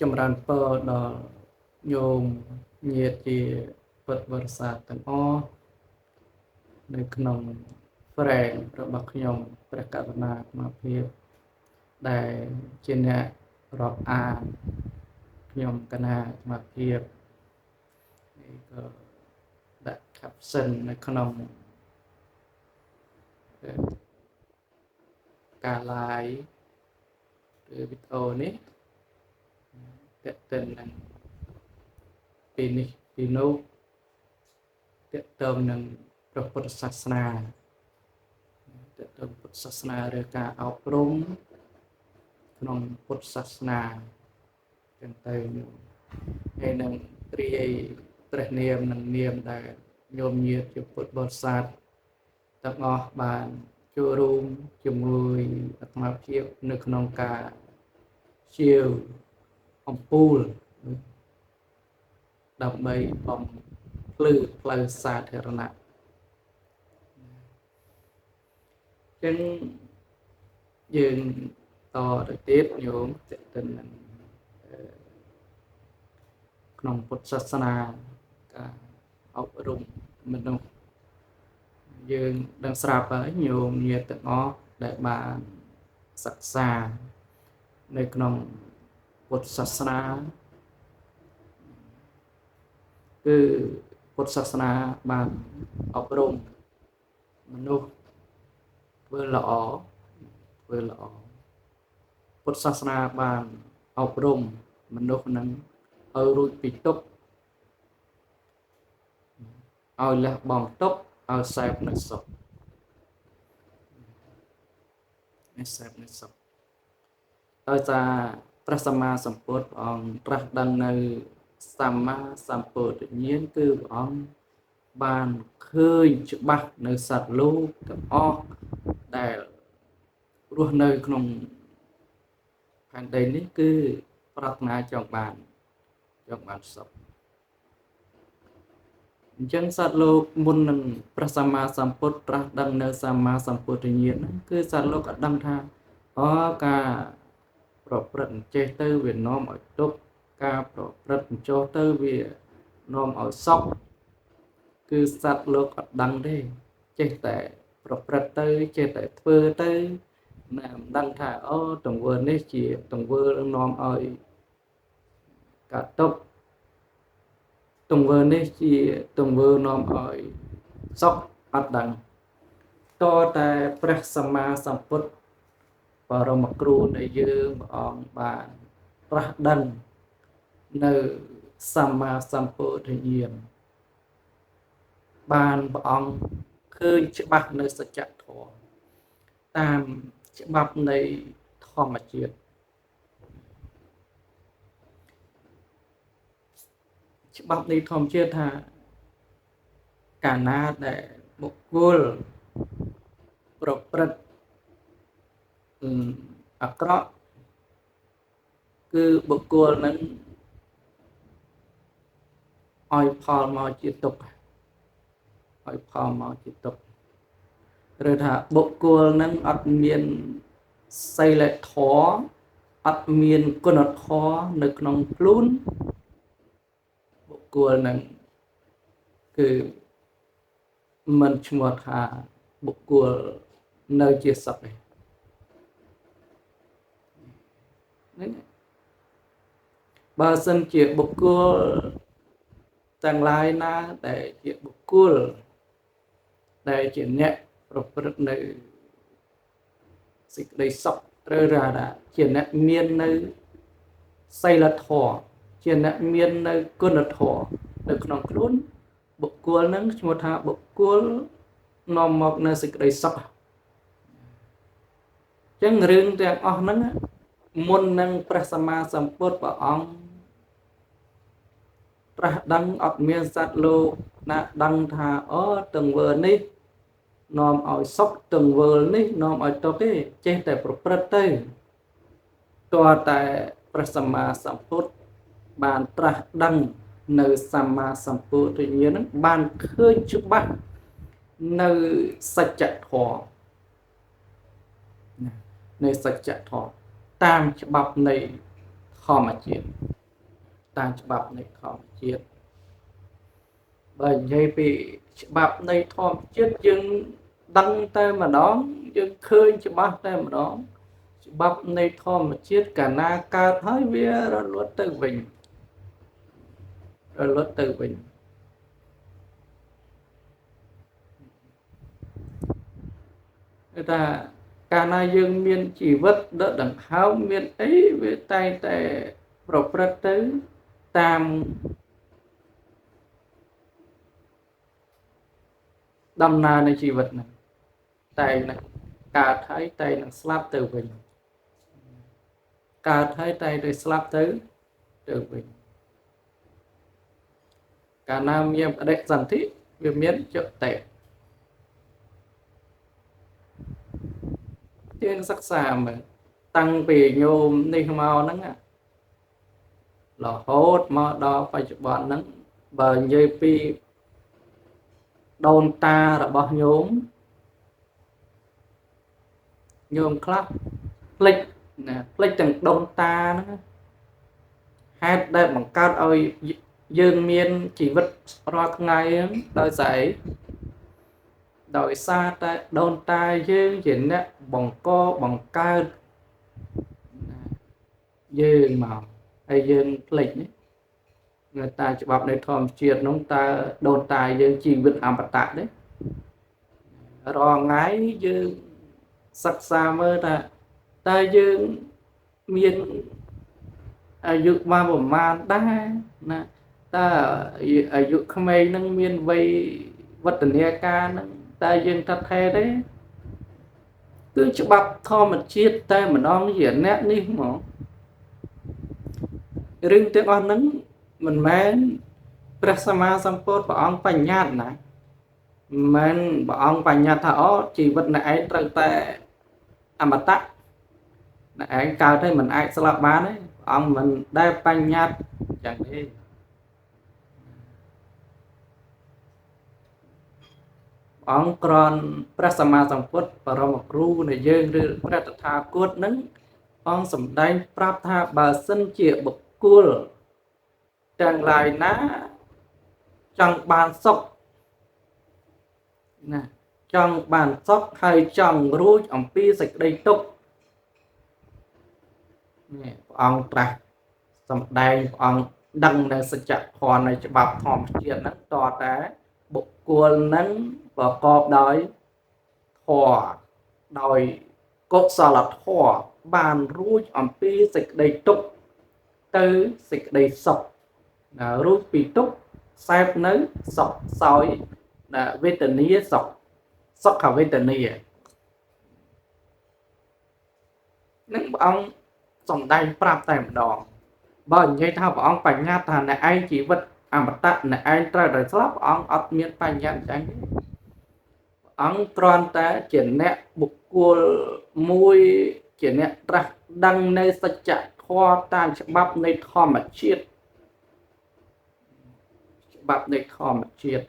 ចម្រើនពរដល់ញោមញាតិជាពុទ្ធបរិស័ទទាំងអស់នៅក្នុងហ្វ្រែងរបស់ខ្ញុំព្រះករុណាអាត្មាភាពដែលជាអ្នករាប់អានខ្ញុំកណាអាត្មាភាពនេះក៏ដាក់ caption នៅក្នុងការ live ឬវីដេអូនេះតេតិននឹងពីនេះពីនោះតេតងនឹងព្រះពុទ្ធសាសនាតេតងពុទ្ធសាសនាឬការអប់រំក្នុងពុទ្ធសាសនាចឹងទៅហើយនឹងរាយព្រះនាមនិងនាមដែលញោមញាតិជាពុទ្ធបរិស័ទទាំងអស់បានចូលរួមជាមួយអាត្មាភាពនៅក្នុងការជាវអំពូលដើម្បីបំភ្លឺផ្លូវសាធារណៈចឹងយើងតទៅទៀតញោមតេតិននឹងក្នុងពុទ្ធសាសនាការអប់រំមនុស្សយើងដឹងស្រាប់ហើយញោមញាតិទាំងអស់ដែលបានសិក្សានៅក្នុងពុទ្ធសាសនាគឺពុទ្ធសាសនាបានអប់រំមនុស្សធ្វើល្អធ្វើល្អពុទ្ធសាសនាបានអប់រំមនុស្សនឹងឲ្យរួចពីទុក្ខឲ្យលះបង់ទុក្ខឲ្យសេពនៅសុខនេះសេពនៅសុខដោយសារព្រះសម្មាសម្ពុទ្ធព្រះអង្គត្រាស់ដឹងនៅសម្មាសម្ពុទ្ធញ្ញាណគឺព្រះអង្គបានឃើញច្បាស់នៅសត្វលោកទាំងអស់ដែលរស់នៅក្នុងផែនដីនេះគឺប្រាថ្នាចង់បានសុខអញ្ចឹងសត្វលោកមុននឹងព្រះសម្មាសម្ពុទ្ធត្រាស់ដឹងនៅសម្មាសម្ពុទ្ធញ្ញាណហ្នឹងគឺសត្វលោកអត់ដឹងថាអូការប្រព្រឹត្តចេះទៅវានាំឲ្យទុក្ខការប្រព្រឹត្តចុះទៅវានាំឲ្យសុខគឺសត្វលោកអត់ដឹងទេចេះតែប្រព្រឹត្តទៅចេះតែធ្វើទៅណាមិនដឹងថាអូទង្វើនេះជាទង្វើនាំឲ្យកើតទុក្ខទង្វើនេះជាទង្វើនាំឲ្យសុខអត់ដឹងតតែព្រះសម្មាសម្ពុទ្ធបរមគ្រូនៃយើងព្រះអង្គបានត្រាស់ដឹងនៅសម្មាសម្ពុទ្ធញ្ញាណបានព្រះអង្គឃើញច្បាស់នៅសច្ចធម៌តាមច្បាប់នៃធម្មជាតិច្បាប់នៃធម្មជាតិថាកាលណាដែលបុគ្គលប្រព្រឹត្តអាក្រក់គឺបុគ្គលនឹងឲ្យផលមកជាទុក្ខឲ្យផលមកជាទុក្ខឬថាបុគ្គលនឹងអត់មានសីលធម៌អត់មានគុណធម៌នៅក្នុងខ្លួនបុគ្គលនឹងគឺមិនឈ្មោះថាបុគ្គលនៅជាសុខទេនេះបើសិនជាបុគ្គលទាំងឡាយណាដែលជាបុគ្គលដែលជាអ្នកប្រព្រឹត្តនៅសេចក្តីសុខត្រូវថាជាអ្នកមាននៅសីលធម៌ជាអ្នកមាននៅគុណធម៌នៅក្នុងខ្លួនបុគ្គលនឹងឈ្មោះថាបុគ្គលនាំមកនៅសេចក្តីសុខអញ្ចឹងរឿងទាំងអស់ហ្នឹងមុននឹងព្រះសម្មាសម្ពុទ្ធព្រះអង្គត្រាស់ដឹងអត់មានសត្វលោកណាដឹងថាអូទង្វើនេះនាំឲ្យសុខទង្វើនេះនាំឲ្យទុក្ខទេចេះតែប្រព្រឹត្តទៅតើតែព្រះសម្មាសម្ពុទ្ធបានត្រាស់ដឹងនៅសម្មាសម្ពុទ្ធញ្ញាណហ្នឹងបានឃើញច្បាស់នៅសច្ចធម៌នៅសច្ចធម៌តាមច្បាប់នៃ ធម្មជាតិតាមច្បាប់នៃធម្មជាតិបើនិយាយពីច្បាប់នៃធម្មជាតិយើងដឹងតែម្ដងយើងឃើញច្បាស់តែម្ដងច្បាប់នៃធម្មជាតិកាលណាកើតហើយវារលត់ទៅវិញរលត់ទៅវិញគឺថាកាលណាយើងមានជីវិតដកដង្ហើមមានអីវាតែងតែប្រព្រឹត្តទៅតាមដំណើរនៃជីវិតហ្នឹងតែនឹងកើតហើយតែនឹងស្លាប់ទៅវិញកើតហើយតែទៅស្លាប់ទៅវិញកាលណាមានបដិសន្ធិវាមានចតិយើងសិក្សាមើលតាំងពីញោមនេះមកហ្នឹងរហូតមកដល់បច្ចុប្បន្នហ្នឹងបើនិយាយពីដូនតារបស់ញោមញោមខ្លះភ្លេចណាភ្លេចទាំងដូនតាហ្នឹងហេតុដែលបង្កើតឲ្យយើងមានជីវិតរាល់ថ្ងៃហ្នឹងដោយសារអីដោយសារតែដូនតាយើងជាអ្នកបង្កបង្កើតយើងមកហើយយើងភ្លេចនេះនៅតាច្បាប់នៃធម្មជាតិនោះតើដូនតាយើងជីវិតអមតៈទេរាល់ថ្ងៃយើងសិក្សាមើលថាតើយើងមានអាយុបានប្រមាណដែរណាតើអាយុក្មេងនឹងមានវ័យវឌ្ឍនាការនឹងតើយើងថាថេទេគឺច្បាប់ធម្មជាតិតែម្ដងជាអ្នកនេះហ្មងរឿងទាំងអស់ហ្នឹងមិនមែនព្រះសម្មាសម្ពុទ្ធព្រះអង្គបញ្ញត្តិណាមិនមែនព្រះអង្គបញ្ញត្តិថាអូជីវិតអ្នកឯងត្រូវតែអមតៈអ្នកឯងកើតហើយមិនអាចស្លាប់បានទេព្រះអង្គមិនដែលបញ្ញត្តិយ៉ាងនេះអង្គក្រនព្រះសម្មាសម្ពុទ្ធបរមគ្រូនៃយើងឬព្រះតថាគតនឹងអង្គសម្ដែងប្រាប់ថាបើសិនជាបុគ្គលទាំងឡាយណាចង់បានសុខណាចង់បានសុខហើយចង់រួចអំពីសេចក្តីទុក្ខនេះព្រះអង្គត្រាស់សម្ដែងព្រះអង្គដឹងនៅសច្ចធម៌នៃច្បាប់ធម្មជាតិហ្នឹងតតែបុគ្គលនឹងប្រកបដោយធម៌ដោយកុសលធម៌បានរួចអំពីសេចក្តីទុក្ខទៅសេចក្តីសុខណារួចពីទុក្ខសេពនៅសុខសោយណាវេទនាសុខសុខវេទនានឹងព្រះអង្គសម្ដែងប្រាប់តែម្ដងបើនិយាយថាព្រះអង្គបញ្ញត្តិថាអ្នកឯងជីវិតអមតៈអ្នកឯងត្រូវតែស្លាប់ព្រះអង្គអត់មានបញ្ញត្តិអញ្ចឹងទេព្រះអង្គគ្រាន់តែជាអ្នកបុគ្គលមួយជាអ្នកត្រាស់ដឹងនៅសច្ចធម៌តាមច្បាប់នៃធម្មជាតិច្បាប់នៃធម្មជាតិ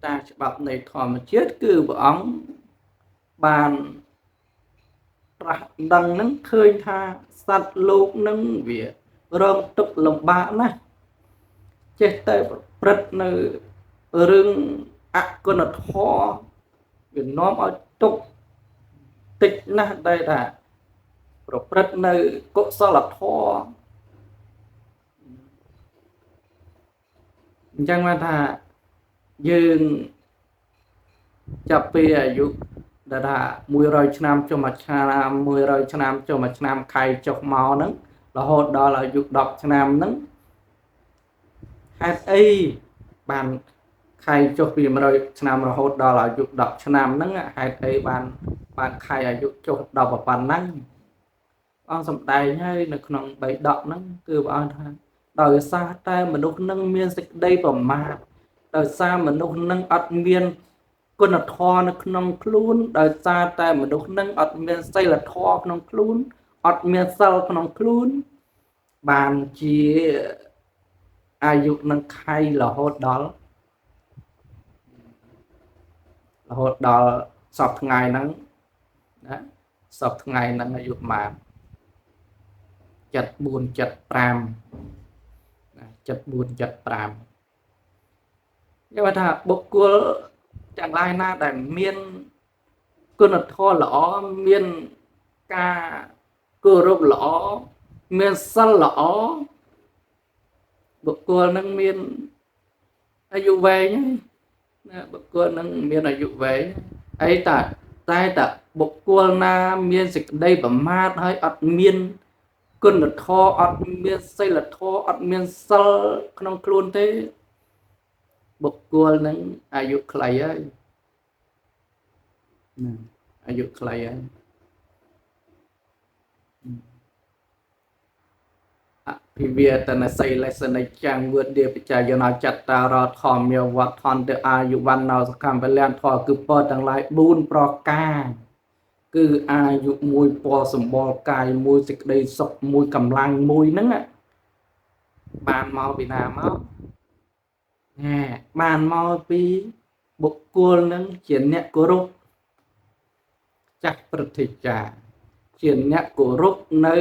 តាមច្បាប់នៃធម្មជាតិគឺព្រះអង្គបានត្រាស់ដឹងនឹងឃើញថាសត្វលោកនឹងវារងទុក្ខលំបាកណាស់ចេះតែប្រព្រឹត្តនៅរឿងអគុណធម៌វានាំឲ្យទុក្ខតិចណាស់ដែលថាប្រព្រឹត្តនៅកុសលធម៌អញ្ចឹងបានថាយើងចាប់ពីអាយុដែលថា100ឆ្នាំចុះមួយឆ្នាំ100ឆ្នាំចុះមួយឆ្នាំខែចុះមកហ្នឹងរហូតដល់អាយុ10ឆ្នាំហ្នឹងហេតុអីបានខែចុះពី100ឆ្នាំរហូតដល់អាយុ10ឆ្នាំហ្នឹងហេតុអីបានខែអាយុចុះដល់ប៉ុណ្ណឹងអង្គសម្ដែងហើយនៅក្នុងបៃដកហ្នឹងគឺព្រះអង្គថាដោយសារតែមនុស្សនឹងមានសេចក្តីប្រមាទដោយសារមនុស្សនឹងអត់មានគុណធម៌នៅក្នុងខ្លួនដោយសារតែមនុស្សនឹងអត់មានសីលធម៌ក្នុងខ្លួនអត់មានសិលក្នុងខ្លួនបានជាអាយុនឹងខៃរហូតដល់សព្វថ្ងៃហ្នឹងណាសព្វថ្ងៃហ្នឹងអាយុប៉ុន្មាន ចិត្ត4ចិត្ត5ណាចិត្ត4ចិត្ត5គេថាបុគ្គលទាំងឡាយណាដែលមានគុណធម៌ល្អមានការគោរពល្អមានសិលល្អបុគ្គលនឹងមានអាយុវែងណាបុគ្គលនឹងមានអាយុវែងអីតាតែតាបុគ្គលណាមានសេចក្តីប្រមាទហើយអត់មានគុណធម៌អត់មានសីលធម៌អត់មានសិលក្នុងខ្លួនទេបុគ្គលនឹងអាយុខ្លីហើយណាអាយុខ្លីហើយអភិវេតនសីលសនិចាំងវុទ្ធិបច្ចយនចត្តារធម្មវត្ថន្តអាយុវណ្ណោសកម្មពលៈធម៌គឺពរទាំងឡាយ4ប្រការគឺអាយុមួយពណ៌សម្បល់កាយមួយសេចក្តីសុខមួយកម្លាំងមួយហ្នឹងបានមកពីណាមកណែបានមកពីបុគ្គលនឹងជាអ្នកគោរពចាស់ព្រឹទ្ធាចារ្យជាអ្នកគោរពនៅ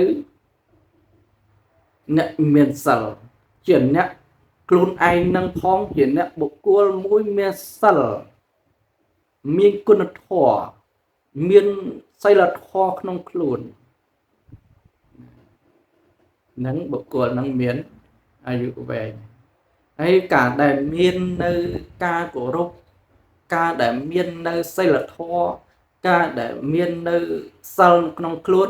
អ្នកមានសិលជាអ្នកខ្លួនឯងនឹងផងជាអ្នកបុគ្គលមួយមានសិលមានគុណធម៌មានសីលធម៌ក្នុងខ្លួននឹងបុគ្គលនឹងមានអាយុវែងហើយការដែលមាននៅការគោរពការដែលមាននៅសីលធម៌ការដែលមាននៅសិលក្នុងខ្លួន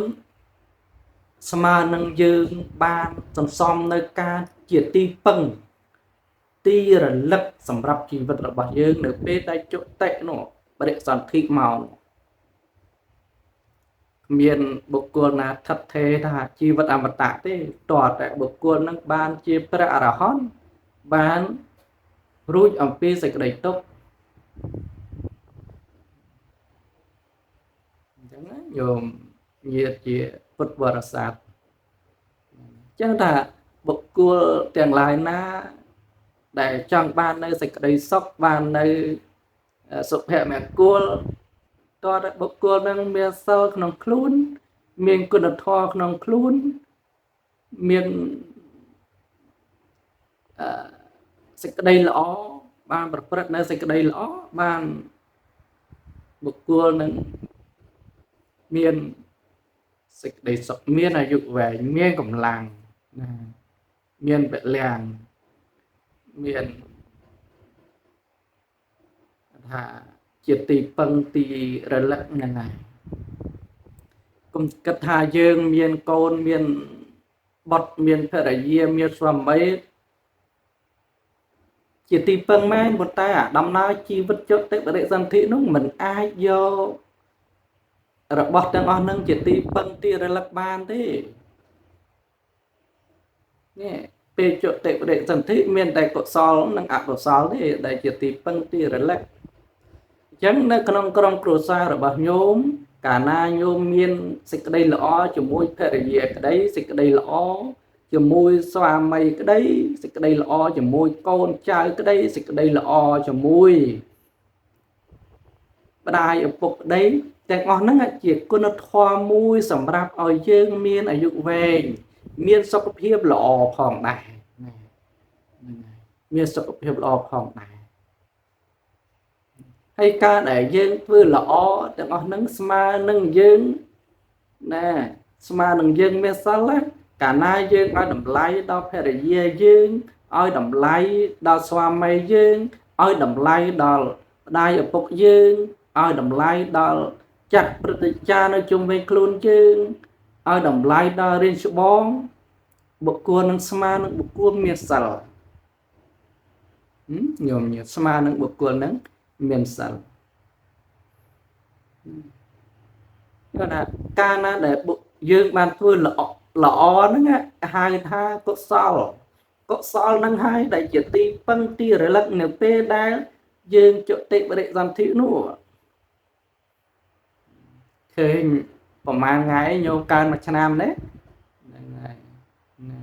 ស្មើនឹងយើងបានសន្សំនៅការជាទីពឹងទីរលឹកសម្រាប់ជីវិតរបស់យើងនៅពេលដែលចុតិនោះបរិសន្ធិមកគ្មានបុគ្គលណាថិតថេរថាជីវិតអមតៈទេតើតែបុគ្គលនឹងបានជាព្រះអរហន្តបានរួចអំពីសេចក្តីទុក្ខអញ្ចឹងណាញោមញាតិជាពុទ្ធបរិស័ទអញ្ចឹងថាបុគ្គលទាំងឡាយណាដែលចង់បាននៅសេចក្តីសុខបាននៅសុភមង្គលតើបុគ្គលនឹងមានសិលក្នុងខ្លួនមានគុណធម៌ក្នុងខ្លួនមានសេចក្តីល្អបានប្រព្រឹត្តនៅសេចក្តីល្អបានបុគ្គលនឹងមានសេចក្តីសុខមានអាយុវែងមានកម្លាំងណាមានពលៈមានថាជាទីពឹងទីរលឹកហ្នឹងហើយកុំគិតថាយើងមានកូនមានបុត្រមានភរិយាមានស្វាមីជាទីពឹងមែនប៉ុន្តែដំណើរជីវិតចុតិបរិសន្ធិនោះមិនអាចយករបស់ទាំងអស់នឹងជាទីពឹងទីរលឹកបានទេនេះពេលចុតិបរិសន្ធិមានតែកុសលនិងអកុសលទេដែលជាទីពឹងទីរលឹកអញ្ចឹងនៅក្នុងក្រុមគ្រួសាររបស់ញោមកាលណាញោមមានសេចក្តីល្អជាមួយភរិយាក្តីសេចក្តីល្អជាមួយស្វាមីក្តីសេចក្តីល្អជាមួយកូនចៅក្តីសេចក្តីល្អជាមួយម្ដាយឪពុកក្តីទាំងអស់ហ្នឹងជាគុណធម៌មួយសម្រាប់ឲ្យយើងមានអាយុវែងមានសុខភាពល្អផងដែរមានសុខភាពល្អផងដែរហើយការដែលយើងធ្វើល្អទាំងអស់ហ្នឹងស្មើនឹងយើងណាស្មើនឹងយើងមានសិលណាកាលណាយើងឲ្យតម្លៃដល់ភរិយាយើងឲ្យតម្លៃដល់ស្វាមីយើងឲ្យតម្លៃដល់ម្ដាយឪពុកយើងឲ្យតម្លៃដល់ចាស់ព្រឹទ្ធាចារ្យនៅជុំវិញខ្លួនយើងឲ្យតម្លៃដល់រៀនច្បងបុគ្គលនឹងស្មើនឹងបុគ្គលមានសិលញោមញាតិស្មើនឹងបុគ្គលនឹងមានសិលគាត់ថាកាលណាដែលយើងបានធ្វើល្អល្អហ្នឹងហៅថាកុសលកុសលហ្នឹងហើយដែលជាទីពឹងទីរលឹកនៅពេលដែលយើងចុតិបរិសន្ធិនោះឃើញប្រហែលថ្ងៃញោមកើនមួយឆ្នាំនេះហ្នឹងហើយណា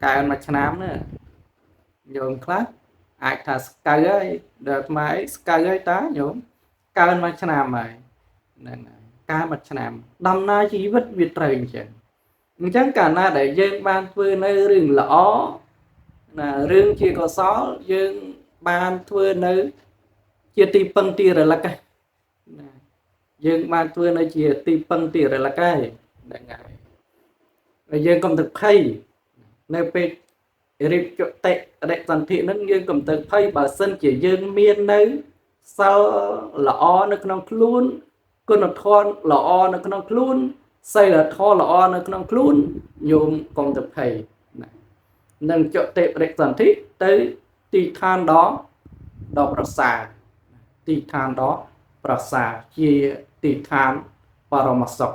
កើនមួយឆ្នាំនេះញោមខ្លះអាចថាស្កៅហើយដល់ថ្មអីស្កៅហើយតាញោមកើនមួយឆ្នាំហើយហ្នឹងហើយ កាលមួយឆ្នាំដំណើរជីវិតវាត្រូវអញ្ចឹងអញ្ចឹងកាលណាដែលយើងបានធ្វើនៅរឿងល្អណារឿងជាកុសលយើងបានធ្វើនៅជាទីពឹងទីរលឹកណាយើងបានធ្វើនៅជាទីពឹងទីរលឹកហើយហ្នឹងហើយហើយយើងកុំទៅភ័យនៅពេលរៀបចតិបដិសន្ធិហ្នឹងយើងកុំទៅភ័យបើសិនជាយើងមាននៅសិលល្អនៅក្នុងខ្លួនគុណធម៌ល្អនៅក្នុងខ្លួនសីលធម៌ល្អនៅក្នុងខ្លួនញោមកុំទៅភ័យណានឹងចតិបដិសន្ធិទៅទីឋានដ៏ប្រសើរទីឋានដ៏ប្រសើរជាទីឋានបរមសុខ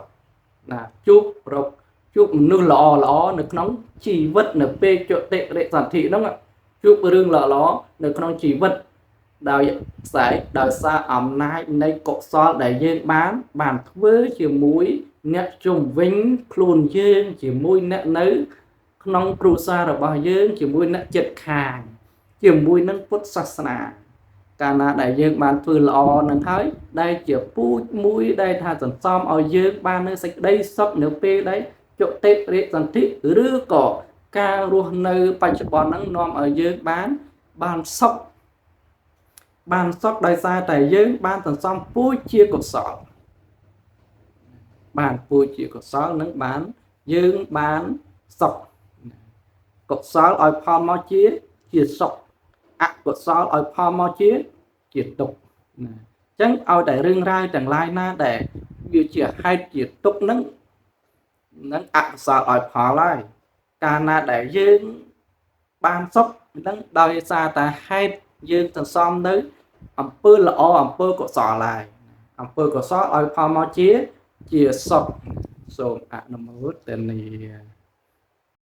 ណាជួបរកជួបមនុស្សល្អល្អនៅក្នុងជីវិតនៅពេលចតិបដិសន្ធិហ្នឹងជួបរឿងល្អល្អនៅក្នុងជីវិតដោយខ្សែដោយសារអំណាចនៃកុសលដែលយើងបានធ្វើជាមួយអ្នកជុំវិញខ្លួនយើងជាមួយអ្នកនៅក្នុងគ្រួសាររបស់យើងជាមួយអ្នកជិតខាងជាមួយនឹងពុទ្ធសាសនាកាលណាដែលយើងបានធ្វើល្អនឹងហើយដែលជាពូជមួយដែលថាសន្សំឲ្យយើងបាននៅសេចក្តីសុខនៅពេលដែលចតិបរិសន្ធិឬក៏ការរស់នៅបច្ចុប្បន្នហ្នឹងនាំឲ្យយើងបានសុខបានសុខដោយសារតែយើងបានសន្សំពូជជាកុសលបានពូជជាកុសលនឹងបានយើងបានសុខកុសលឲ្យផលមកជាសុខអកុសលឲ្យផលមកជាទុក្ខណាអញ្ចឹងឲ្យតែរឿងរ៉ាវទាំងឡាយណាដែលវាជាហេតុជាទុក្ខហ្នឹងនឹងអកុសលឲ្យផលហើយកាលណាដែលយើងបានសុខហ្នឹងដោយសារតែហេតុយើងសន្សំនៅអំពើល្អអំពើកុសលហើយអំពើកុសលឲ្យផលមកជាសុខសូមអនុមោទនា។